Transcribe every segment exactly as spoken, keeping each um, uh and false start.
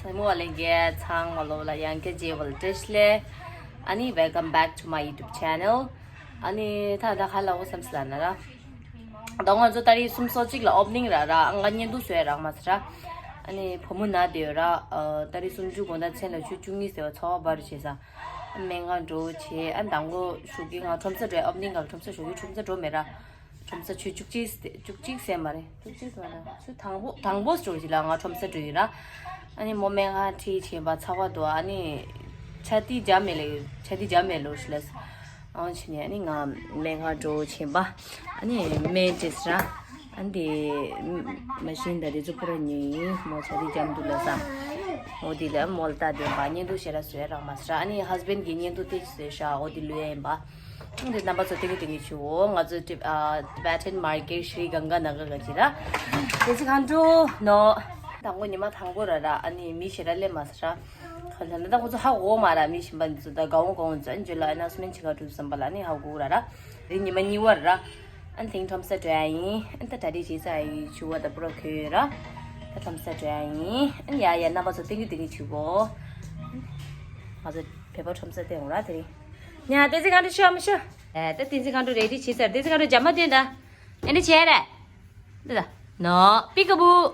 སེམས་པ་ལྷན་རྒྱས་ཚང་མ་ལོ་ལ་ཡང་བསྐྱར་མཇལ་བ་ལ་བཀྲ་ཤིས་བདེ་ལེགས། ཨ་ནི་welcome back to my YouTube channel. ཨ་ནི་ད་ད་ག་ལ་འོ་བསམ་སི་ལ་ན་ར། ད་ང་ཚོ་ཏ་རིག་སུམ་ཅུ་སོ་གཅིག་ལ་ཨོ་པ་ནིང་ར་ར་ང་བརྙན་ཐུང་བཟོས་རག་མ་སི་ར། ཨ་ནི་བུ་མོ་ན་དེ་ཡོད་ར། ཏ་རིག་སུམ་ཅུ་དགོང་དག་མཚན་ལ་ཆུ་བཅུ་གཉིས་ཟེར་བ་ཚོ་བ་བར་བྱས་ས། སྨན་ཁང་འགྲོ་བྱས་ཨ་ནི་དང་པོ་ཞོགས་ཀས་ང་ཁྲོམ་ས་འགྲོ་ཨོ་པ་ནིང་ག་ཁྲོམ་ས་ཞོགས་ཀས་ཁྲོམ་ས་འགྲོ་མེད་ར། ཁྲོམ་ས་ཆུ་བཅུ་གཅིག་བཅུ་གཅིག་ཟེར་མ་རེད། བཅུ་གཅིག་མ་རེད། ཆུ་དང་པོ་དང་པོ་སྤྲོ་ཞིག་ལ་ང་ཁྲོམ་ས་འགྲོ་ཡིན་ར། ཨ་ནི་མོ་སྨན་ཁང་ཁྲིད་བྱས་པ་ཚ་བ་དོ་ཨ་ནི་ཆ་ཏི་འཇམ་མེད་ལེ་ཆ་ཏི་འཇམ་མེད་ལོ་ཞིག་ལ། ཨང་ཆི་ནི་ཨ་ནི་ང་སྨན་ཁང་འགྲོ་བྱས་པ་ཨ་ནི་སྨན་བྱས་ར། ཨ་ནི་དེ་མ་ཤིན་ད་དེ་ཚོ་པུ་ར་ཉོས་ཡིན་མོ་ཆ་ཏི་འཇམ་འདུག་ལ་ས། འོ་དེ་ལ་མོ་ལ་ལྟ་དེ་བ་བརྙན་ཐུང་ཞེ་དྲག་བཟོས་རག་མ་སི་ར། ཨ་ནི་ཧས་བྷེན་གི་བརྙན་ཐུང་དེ་བཟོས་ཤག་འོ་དེ་ལོས་ཡིན་པ། འདི་རྣམ་པ་ཚོ་ཏིང་ངེ་ཏིང་ངེ་བྱུའོ། ང་ཚོ་ཊི་ཨ་Tibetan Market Sri Ganga Nagar ག་ཅི་ར། དེ་ཚི་ཁང་ཁྲོ་ནོ། དང་པོ་ཉི་མ་དང་པོ་ར་ར་ཨ་ནི་མི་ཞེ་དྲག་སླེབས་མ་སི་ར། ཁ་ལ་ན་ད་ཁོ་ཚོ་ཧ་གོ་མ་ར་མི་གཞན་པ་འདི་ཚོ་ད་ག་འོང་ག་འོང་ཚོ་ཨ་ནི་ཇོ་ལ་ཨ་ན་སུ་མན་ཆི་ག་གྲུབ་བསམ་པ་ལ་ཨ་ནི་ཧ་གོ་ར་ར། རི་ཉི་མ་གཉིས་བར་ར། ཨ་ནི་ཐེངས་ཁྲོམ་ས་འགྲོ་ཡ་ཡིན། ཨ་ནི་ད་གྲ་སྒྲིག་བྱེད་ས་ཡི་ཆུ་བ་ད་པུ་ར་ཁོས་ར། ད་ཁྲོམ་ས་འགྲོ་ཡ་ཡིན། ཨ་ནི་ཡ་ཡ་རྣམ་པ་ཚོ་ཏིང་ངེ་ཏིང་ངེ་བྱུའོ། ང་ཚོ་བོད་པ་ཁྲོམ་ས་སྟེང་ར་དེ་རིང་། ཉ་ཏེ་ཙི་གང་དུ་ཤོ་མི་ཤོ། ཨེ་ད་ཏེ་ཙི་གང་དུ་རེ་ཌི་བྱེད་ཚར། ཏེ་ཙི་གང་དུ་ཇ་མ་སྟོན་ད། ཨེ་འདྲ་བྱས་རེད། འདི་ད། ནོ། པི་ཀ་བུ།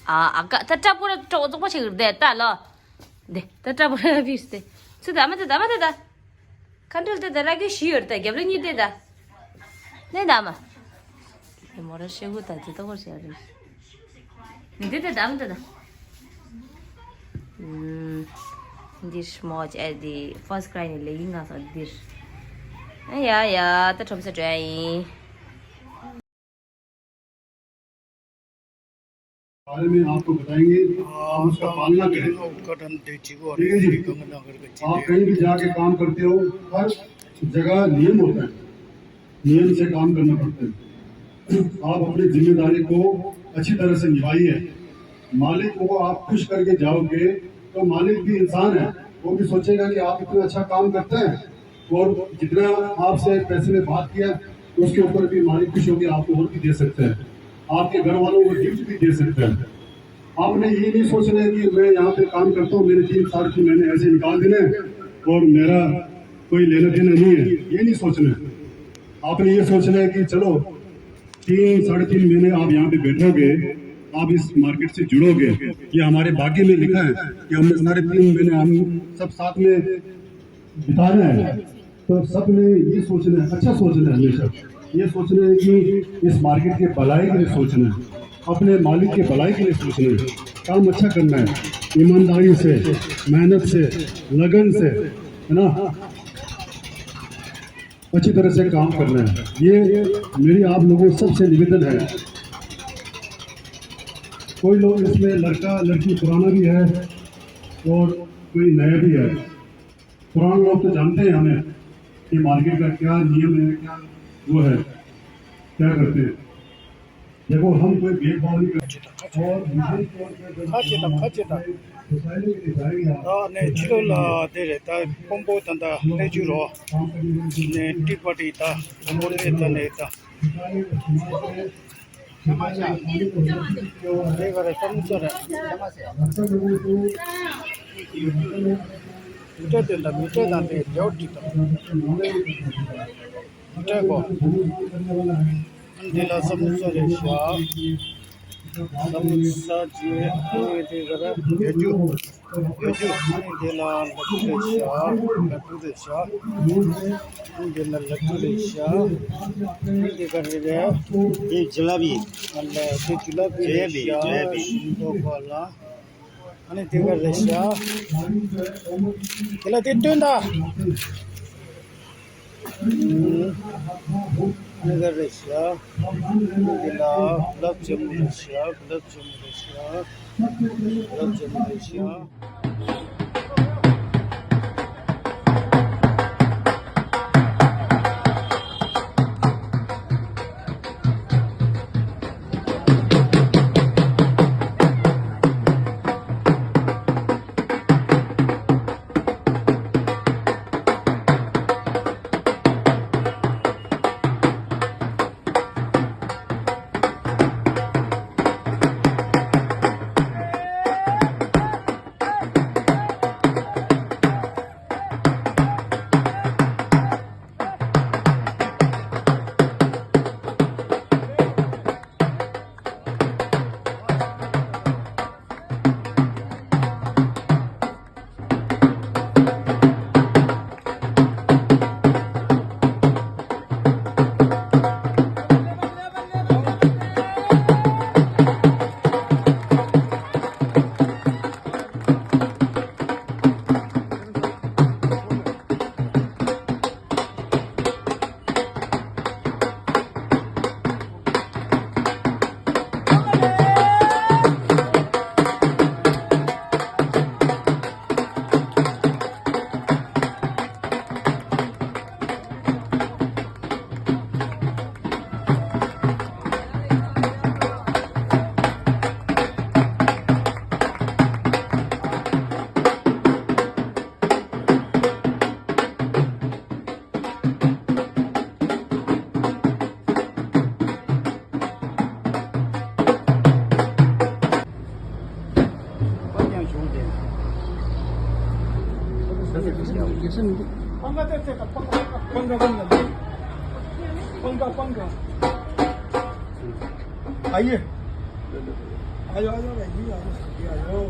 ཨ་ཨ་ཀ་ད་ཏྲ་པུ་ར་ཏྲ་རྫོགས་པ་ཞིག་རེད་ད་ལོ། འདི་ད་ཏྲ་པུ་ར་བིས་ཏེ། ཚུ་ད་མ་ད་ད་མ་ད་ད། ཁ་འདྲ་ད་ད་ར་གི་ཤི་ཡོད་ད་རྒྱབ་ལ་གཉིས་ཏེ་ད། ནས་ད་མ། དེ་མོ་ར་ཤེ་གུ་ད་དེ་ད་བོར་ཤེ་རེད། འདི་དེ་དམ་དེ་ད། འདི་སྨོ་ཅ་འདི་first cry ནི་ལེ་ཡིན་ང་ས་འདིར། ཡ་ཡ་ད་ཁྲོམ་ས་འགྲོ་ཡ་ཡིན། बारे में आपको बताएंगे, आप उसका पालना करें। ठीक है जी, आप कहीं भी जाके काम करते हो, हर जगह नियम होता है। नियम से काम करना पड़ता है। आप अपनी जिम्मेदारी को अच्छी तरह से निभाइए। मालिक को आप खुश करके जाओगे तो मालिक भी इंसान है, वो भी सोचेगा कि आप इतना अच्छा काम करते हैं और जितना आपसे पैसे में बात किया, उसके ऊपर भी मालिक खुश होकर आपको और भी दे सकते हैं, आपके घर वालों को गिफ्ट भी दे सकते हैं। आपने ये नहीं सोचना है कि मैं यहाँ पे काम करता हूँ, मेरे तीन साढ़े तीन महीने ऐसे निकाल देने हैं और मेरा कोई लेना देना नहीं है, ये नहीं सोचना है। आपने ये सोचना है कि चलो, तीन साढ़े तीन महीने आप यहाँ पे बैठोगे, आप इस मार्केट से जुड़ोगे, ये हमारे भाग्य में लिखा है कि हमने साढ़े तीन महीने हम सब साथ में बिताना है। तो सबने ये सोचना है, अच्छा सोचना है हमेशा। ये सोचना है कि इस मार्केट के भलाई के लिए सोचना है, अपने मालिक के भलाई के लिए सोचना है, काम अच्छा करना है, ईमानदारी से, मेहनत से, लगन से, है ना, अच्छी तरह से काम करना है। ये मेरी आप लोगों सबसे निवेदन है। कोई लोग इसमें लड़का लड़की पुराना भी है और कोई नया भी है। पुराने लोग तो जानते हैं हमें कि मार्केट का क्या नियम है, क्या वो है, क्या करते हैं। देखो, हम कोई भेदभाव नहीं करते। और विशेष तौर पे अगर खा ཆེ་དང་ཁ་ཆེ་དང་། ད་ནས་ཕྱི་ལོགས་ལ་དེ་རེད། ད་ཀོང་པོ་དང་ད་གནས་ཆུ་རོ་ནས་ཏི་པ་ཏི་ད་ཀོང་པོ་ལས་ད་ནས་ད། དེ་ག་རེ་ཀམ་ཚ་རེད། མི་སྤྲད་དེ་ད་མི་སྤྲད་དང་དེ་ལེའུ་ཏི་དང་། འདི་ལ་ས་མོ་ས་རེད་ཤག་ས་མོ་ས་ཅི་ཨ་ནི་དེ་ག་རེ་ཡོ་ཅུ་ཡོ་ཅུ། ཨ་ནི་དེ་ལ་ལ་ཏུ་རེད་ཤག་ལ་ཏུ་རེད་ཤག་ཨ་ནི་དེ་ལ་ལ་ཏུ་རེད་ཤག་ཨ་ནི་དེ་ག་རེ་རེད། དེ་ཇི་ལ་བི། ཨ་ལ་དེ་ཇི་ལ་བི་རེད་ཤག་ཇི་ལ་བི། ཤིང་ཏོག་པ་ལ། ཨ་ནི་དེ་ག་རེད་ཤག་དེ་ལ་དེ་སྟོན་ད། ཨ་ནི་ག་རེད་ཤག་དེ་ལ་གུ་ལབ་ཇ་མུན་རེད་ཤག་གུ་ལབ་ཇ་མུན་རེད་ཤག་གུ་ལབ་ཇ་མུན་རེད་ཤག पंगा, पंगा, पंगा। आइए। आयो, आयो, भाई, आयो, आयो।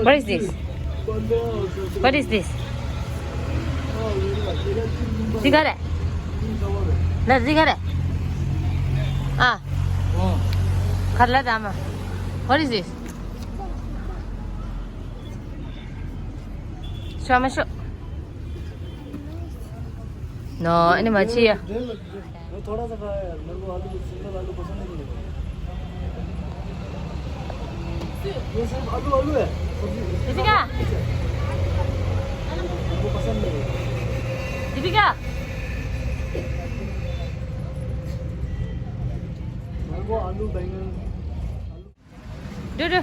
What is this? What is this? ཅི་ག་རེད། ལ་ཅི་ག་རེད། ཨ། ག་ལ་ད་མ། What is this? ཤོ་མ་ཤོ། ནོ། ཨ་ནི་མ་ཅི་ཡ། थोड़ा सा खाया यार, मेरे को आलू, सिंगल आलू पसंद नहीं है। ये सिर्फ आलू, आलू है, सब्जी। दीपिका। मेरे को पसंद नहीं है। दीपिका। मेरे को आलू, बैंगन, आलू འགྲོ་འགྲོ།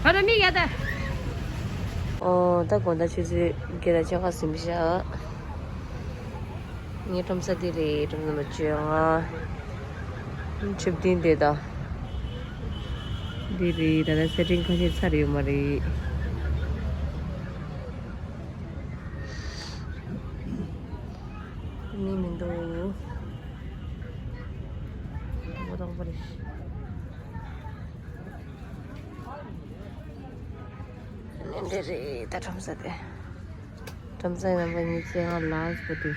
ཧ་ར་མི་ཡ་ད། ཨོ་ད་དགོང་དག་ཆུ་ཚོད་བརྒྱད་དང་ཕྱེད་ཀ་ཟིན་པ་ཤག་ངའི་ཁྲོམ་ས་འདི་རེད། ཁྲོམ་ས་མ་བཅོས་ང་ཆིབས་ཏིང་དེ་ད་འདི་རེད། ད་ལྟ་སེ་ཊིང་ཁ་ཤས་ཚར་ཡོད་མ་རེད། མི་མི་འདུག་མགོ་ཐོག་པ་རེད། ནས་འདྲེ་རེད་ད་ཁྲོམ་ས་དེ། ཁྲོམ་ས་ནམ་པ་ཉི་ཚེ་ང་ལ་སྤོ་ཏུ།